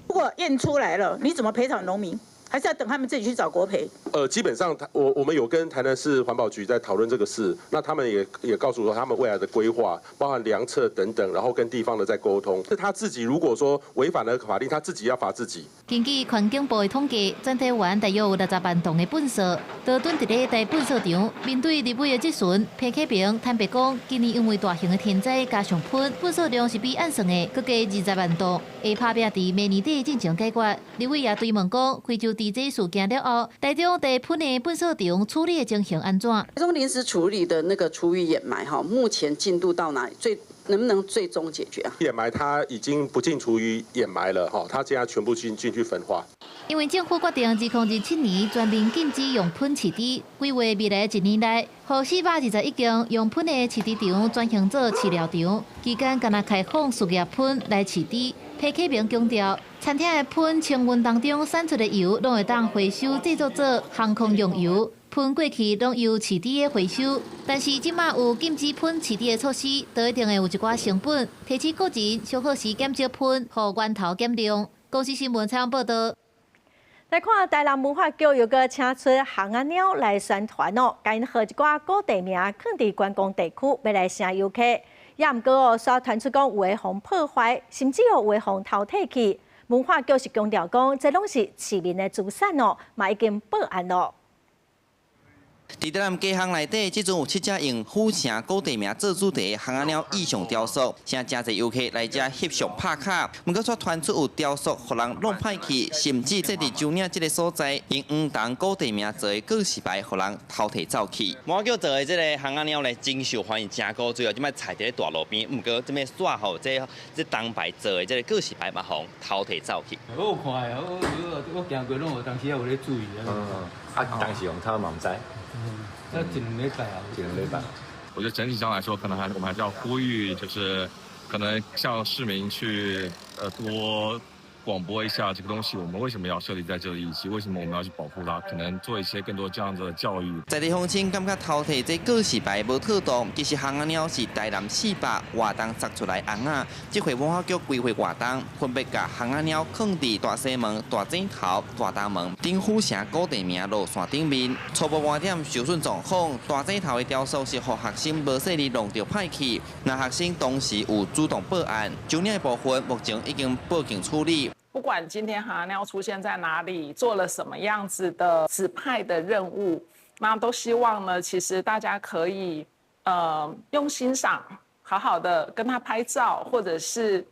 如果驗出來了，你怎麼賠償農民？還是要等他們自己去找國賠。基本上，我們有跟台南市環保局在討論這個事，那他們也告訴我他們未來的規劃，包含量測等等，然後跟地方的在溝通。是他自己如果說違反了法令，他自己要罰自己。根據環境部的統計，全台灣大約有60萬噸的糞掃，都囤佇咧台糞掃場。面對立委的質詢，彭啟明坦白講，今年因為大型的天災加上噴，糞掃量是比按算的閣加20萬噸，會拍拚佇明年底進行解決。立委也追問講，非洲佇這事件了後，台中佇噴的糞掃場處理的情形按怎？台中臨時處理的那個廚餘掩埋哈，目前進度到哪裡？最能不能最終解決啊？掩埋它已經不進廚餘掩埋了哈，它現在全部進去焚化。因為政府決定2027年全面禁止用噴飼豬，規劃未來一年內，予421間用噴的飼豬場轉型做飼料場，期間干焦開放事業噴來飼豬。彭啟明強調，餐廳的噴清運當中產出的油，攏會當回收製作做航空用油。噴過去攏由飼豬的回收，但是這馬有禁止噴飼豬的措施，都一定會有一寡成本。提醒個人上好時減少噴，予源頭減量。公視新聞採訪報導。來看台南文化局又閣請出蜂仔貓來宣傳哦，共𪜶號一寡古地名，囥佇觀光地區，欲來吸遊客。也毋過哦，煞傳出講有的予破壞，甚至有的予偷提去。文化局是強調講，這攏是市民的資產哦，嘛已經報案咯。佇台南街巷內底，這陣有7隻用府城古地名做主題的蜂仔貓意象雕塑，請誠濟遊客來遮翕相拍卡。毋過卻傳出有雕塑予人弄歹去，甚至這佇洲嶺這个所在，用黃銅古地名做的告示牌，予人偷提走去。文化局做的這个蜂仔貓咧，真受歡迎，誠古錐哦，這擺踩佇咧大路邊，毋過這擺煞予這銅牌做的這个告示牌嘛，予人偷提走去。我有看的，我行過攏有當時也有咧注意啊。啊，當時予偷嘛毋知。這一兩禮拜啊，一兩禮拜。我覺得整體上來說，可能還我們還是要呼籲，就是可能向市民去多廣播一下這個東西，我們為什麼要設立在這裡，以及為什麼我們要去保護它，可能做一些更多這樣子的教育。在地鄉親感覺偷提這告示牌無妥當，其實蜂仔貓是台南400活動鑿出來尪仔，這回文化局規劃活動，分別共蜂仔貓囥佇大西門、大井頭、大東門頂府城古地名路線頂面。初步盤點受損狀況，大井頭的雕塑是予學生無細膩弄著歹去，若學生當時有主動報案，洲嶺的部分目前已經報警處理。不管今天蜂仔貓出現在哪裡，做了什麼樣子的指派的任務，那都希望呢，其實大家可以用欣賞，好好的跟他拍照，或者是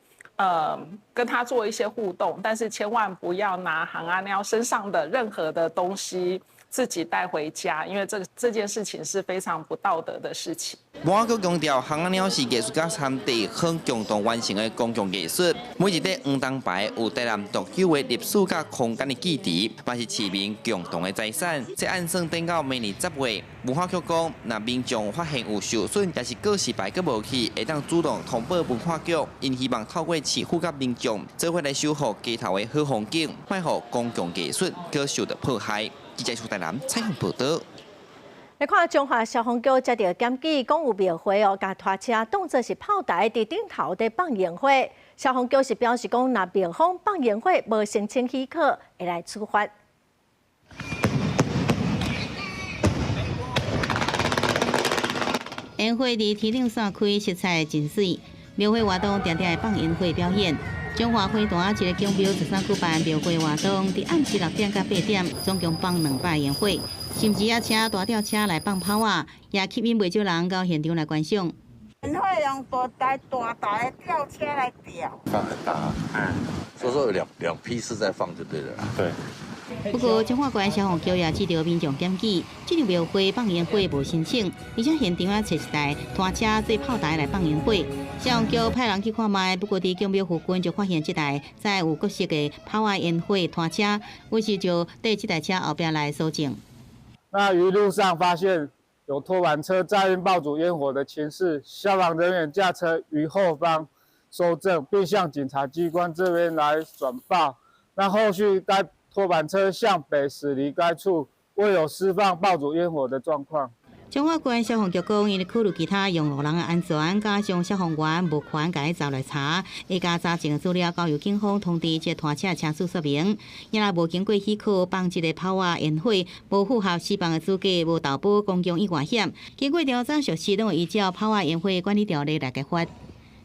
跟他做一些互動，但是千萬不要拿蜂仔貓身上的任何的東西自己帶回家，因為這件事情是非常不道德的事情。文化局強調，蜂仔貓是藝術家參地方共同完成的公共藝術。每一塊黃銅牌有台南獨有的歷史佮空間的記憶，嘛是市民共同的財產。這按算等到明年10月，文化局講，若民眾發現有受損，抑是告示牌閣無去，會當主動通報文化局。𪜶希望透過市府佮民眾做伙來守護街頭的好風景，莫予公共藝術閣受到破壞。記者蘇台南採訪報導。來看彰化消防局接著檢舉，講有廟會哦，共拖車當作是炮台佇頂頭佇放煙火。消防局是表示講，若廟方放煙火無申請許可，會來處罰。煙火佇天頂散開，色彩真媠。庙会活动定定會放煙火表演。彰化花壇一个宮廟13舉辦廟會活動，佇暗時6點到8點，總共放200煙火，甚至也請大吊車來放炮仔，也吸引袂少人到現場來觀賞。會用大台大台的吊車來吊，放很大，所以說有兩批次在放就對了。對。不過，彰化縣消防局也接著民眾檢舉，這場廟會放煙火無申請，而且現場也揣一台拖車做炮台來放煙火。消防局派人去看覓，不過佇宮廟附近就發現這台載有各式的炮仔煙火拖車，於是就綴這台車後壁來搜證。那一路上發現有拖板車載運爆竹煙火的情勢，消防人員駕車於後方搜證，並向警察機關這邊來轉報。那後續該拖板車向北駛離該處，未有施放爆竹煙火的狀況。彰化縣消防局講，𪜶考慮其他用路人的安全，加上消防員無權共伊查來查，會共查證資料交由警方通知這拖車車主說明。伊若無經過許可放這个炮仔煙火，無符合施放的資格，無投保公共意外險。經過調查屬實，攏會依照炮仔煙火管理條例來共罰。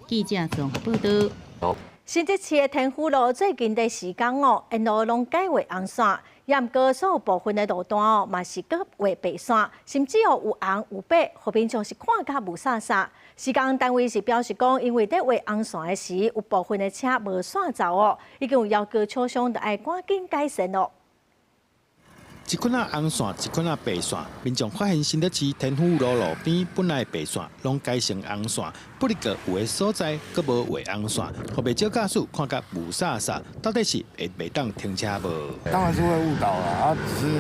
記者綜合報導。新竹市的天府路最近的時間哦，沿路攏改畫紅線，也毋過所有部分的路段哦，嘛是閣畫白線，甚至哦有紅有白，予民眾是看甲霧煞煞。施工單位是表示講，因為佇畫紅線的時，有部分的車無煞走哦，已經有要求廠商著愛趕緊改善咯。一款仔紅線，一款仔白線，民眾發現新竹市天府路路邊本來白線攏改成紅線，不過有的所在閣無畫紅線，予袂少駕駛看甲霧煞煞，到底是會袂當停車無？當然是會誤導啦，啊，只是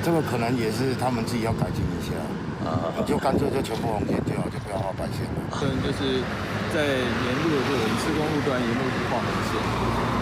這個可能也是他們自己要改進一下，就乾脆就全部紅線就好，就不要畫白線了。可能就是在沿路的這個施工路段沿路是畫紅線，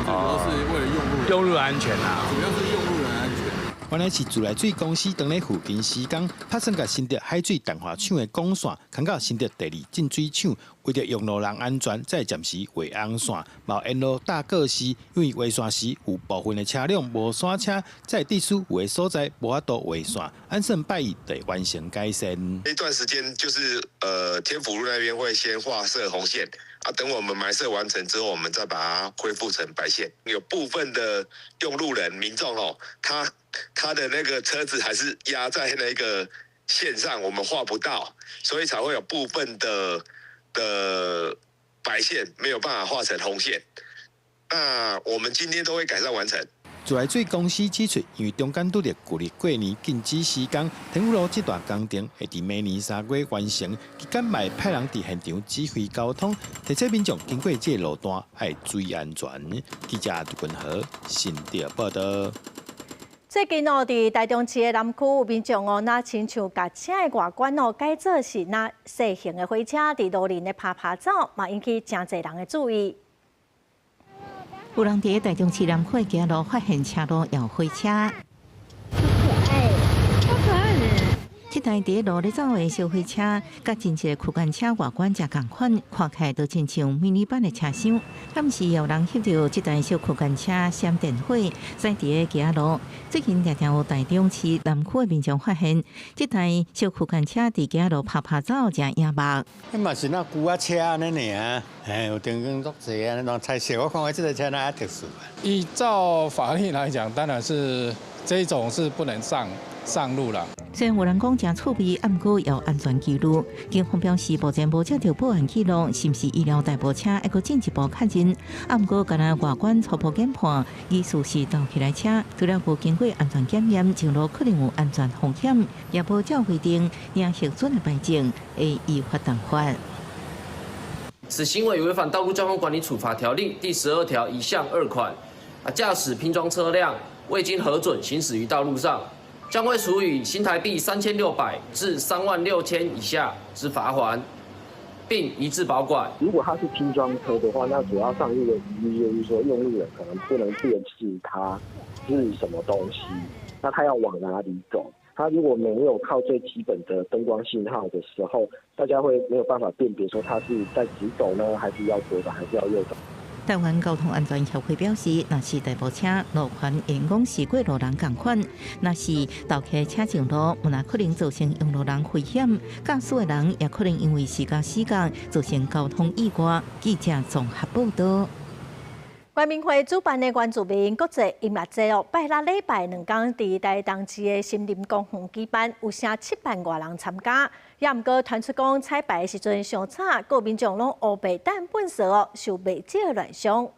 最主要是為了用路安全啊，主要是用路人安全。原來是自來水公司當咧附近施工，拍算共新竹海水淡化廠的管線，牽到新竹第二淨水廠，為著用路人安全，才暫時畫紅線。嘛沿路搭告示，因為畫線時有部分的車輛無剎車，才致使有的所在無法度畫線，按算拜一就會完成改善。一段時間就是天府路那邊會先畫設紅線，啊，等我們埋設完成之後，我們再把它恢復成白線。有部分的用路人民眾哦，他的那個車子還是壓在那個線上，我們畫不到，所以才會有部分的白線沒有辦法畫成紅線。那我們今天都會改善完成。自來水公司指出，因為中間拄著舊曆過年禁止施工，天府路這段工程會佇明年3月完成。期間嘛會派人佇現場指揮交通，提醒民眾經過這個路段愛注意安全。記者杜君和新竹報導。最近哦，佇台中市的南區有民眾哦，若親像共車的外觀哦改做是若細型的火車，佇路面咧趴趴走，嘛引起誠濟人的注意。有人佇台中市南區街路發現車路搖火車。好可愛，好可愛的。這台佇路咧走的小火車，佮真濟區間車外觀誠仝款，看起來都親像迷你版的車廂。敢是有人翕著這台小區間車閃電火，駛佇咧街路。最近常常有台中市南區的民眾發現，這台小區間車佇街路趴趴走，誠惹目。彼嘛是若龜仔車按呢爾，嘿，有燈光足濟啊，那種彩色，我看這個車哪特殊啊？依照法律來講，當然是這種是不能上路了。雖然有人講誠趣味，毋過有安全疑慮。警方表示，目前無接著報案記錄，是毋是醫療代步車，猶閣進一步確認。毋過，敢若外觀初步研判，疑似是盜起來車，除了無經過安全檢驗，上路可能有安全風險，也無照規定領核准的牌證，會依法處罰。此行為違反《道路交通管理處罰條例》第12條一項2款，駕駛拼裝車輛未經核准行駛於道路上，將會處以新台幣3600至36000以下之罰鍰，並移置保管。如果它是拼裝車的話，那主要上路的疑慮就是說，用路人可能不能辨識它是什麼東西，那它要往哪裡走？它如果沒有靠最基本的燈光信號的時候，大家會沒有辦法辨別說它是在直走呢，還是要左轉，還是要右轉。台灣交通安全協會表示，若是大部車路權沿講是過路人仝款，若是倒開車上路，毋但可能造成用路人危險，駕駛的人也可能因為時間死角造成交通意外。記者綜合報道。原民會主辦的原住民國際音樂節哦，拜六禮拜兩工佇台東市的森林公園舉辦，有成7萬外人參加。也毋過傳出講彩排的時陣傷早，各民眾攏烏白擲糞埽哦，受袂少亂傷。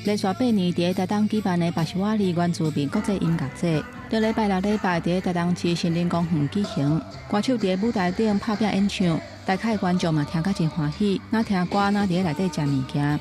連續8年佇台東舉辦的巴士瓦里原住民國際音樂節，佇禮拜六禮拜佇台東市森林公園舉行。歌手佇舞台頂拍拼演唱，台下觀眾嘛聽甲真歡喜，若聽歌若佇內底食物件。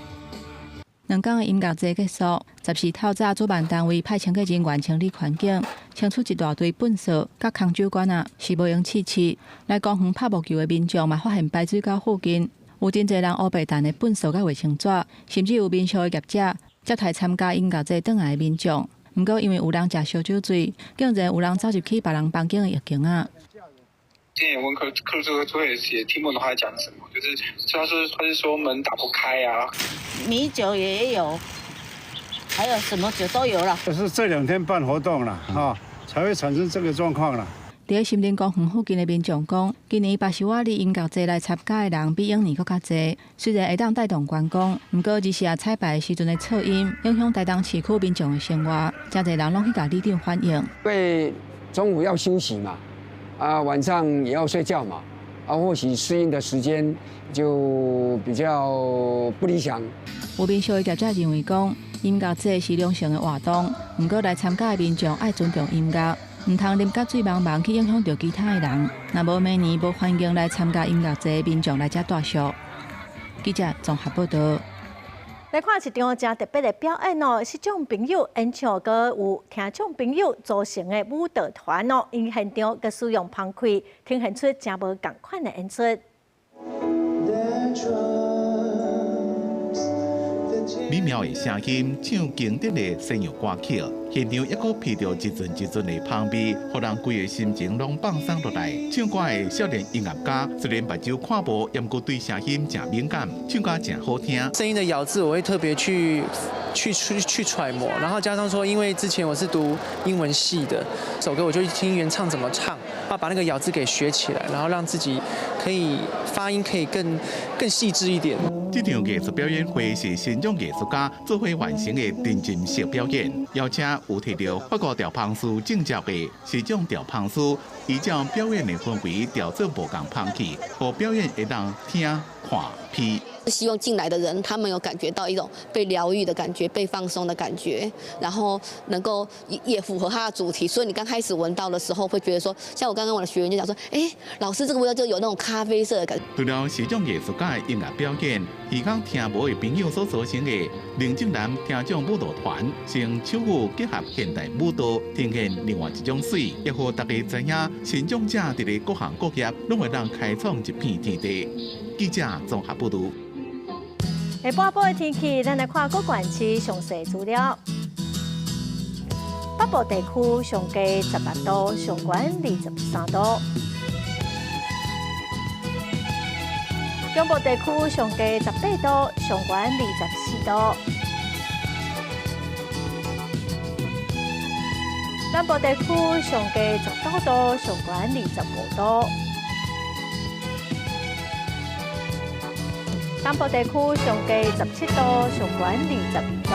兩工的音樂節結束，14透早主辦單位派清潔人員清理環境，清出一大堆糞埽佮空酒罐仔，是無閒試試。來公園拍木球的民眾嘛發現排水溝附近有真濟人烏白擲的糞埽佮衛生紙，甚至有民宿的業者接待參加音樂節轉來的民眾。毋過因為有人食燒酒醉，竟然有人走入去別人房間的浴間仔。今天也問客客戶，客戶也聽不懂他在講什麼，就是他是說門打不開啊。米酒也有，還有什麼酒都有了。就是這兩天辦活動啦，哈，才會產生這個狀況啦。佇森林公園附近的民眾講，今年巴士瓦里音樂節來參加的人比往年閣較濟。雖然會當帶動觀光，毋過24日彩排時陣的噪音影響台東市區民眾的生活，誠濟人攏去共里長反映。因為中午要休息嘛。啊，晚上也要睡覺嘛，啊，或許適應的時間就比較不理想。有民宿的業者認為講，音樂節是良性的活動，毋過來參加的民眾愛尊重音樂，毋通啉甲醉茫茫去影響著其他的人。若無明年無歡迎來參加音樂節的民眾來遮住宿。記者綜合報道。來看一場誠特別的表演哦，是眾朋友演唱，閣有聽眾朋友組成的舞蹈團哦，𪜶現場閣使用芳開，呈現出誠無仝款的演出。美妙的聲音，唱經典的西洋歌曲，現場猶閣披著一陣一陣的香味，予人規个心情攏放鬆落來。唱歌的少年音樂家雖然目睭看無，毋過對聲音誠敏感，唱歌誠好聽。聲音的咬字我會特別去揣摩，然後加上說，因為之前我是讀英文系的，首歌我就聽原唱怎麼唱，把那個咬字給學起來，然後讓自己可以發音可以更細緻一點。這場藝術表演會是新疆藝術家做伙完成的沉浸式表演，邀請有提著法國調香師證照的視障調香師，依照表演的氛圍調做無仝香氣，予表演會當聽、看、鼻。希望進來的人，他們有感覺到一種被療癒的感覺、被放鬆的感覺，然後能夠也符合它的主題。所以你剛開始聞到的時候，會覺得說，像我剛剛我的學員就講說，哎，老師這個味道就有那種咖啡色的感覺。除了視障藝術家的音樂表演，耳孔聽無的朋友所組成的林正南聽障舞蹈團，用手語結合現代舞蹈，呈現另外一種媠，也予大家知影，身障者佇咧各行各業，攏會當開創一片天地。記者綜合報導。下半晡的天氣，咱來看各縣市詳細資料。北部地區上低18度，上懸23度；中部地區上低18度，上懸24度；南部地區上低19度，上懸25度。東部地區上低17度，上懸22度；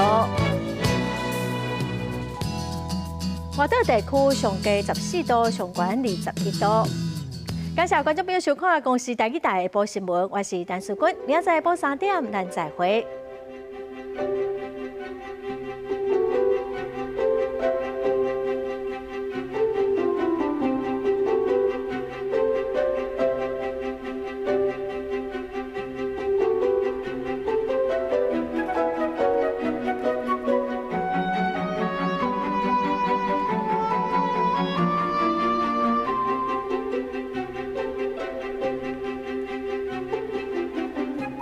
外島地區上低14度，上懸21度。感謝觀眾朋友收看《公視台語台》下晡新聞，我是陳淑君，明仔載下晡3點，咱再會。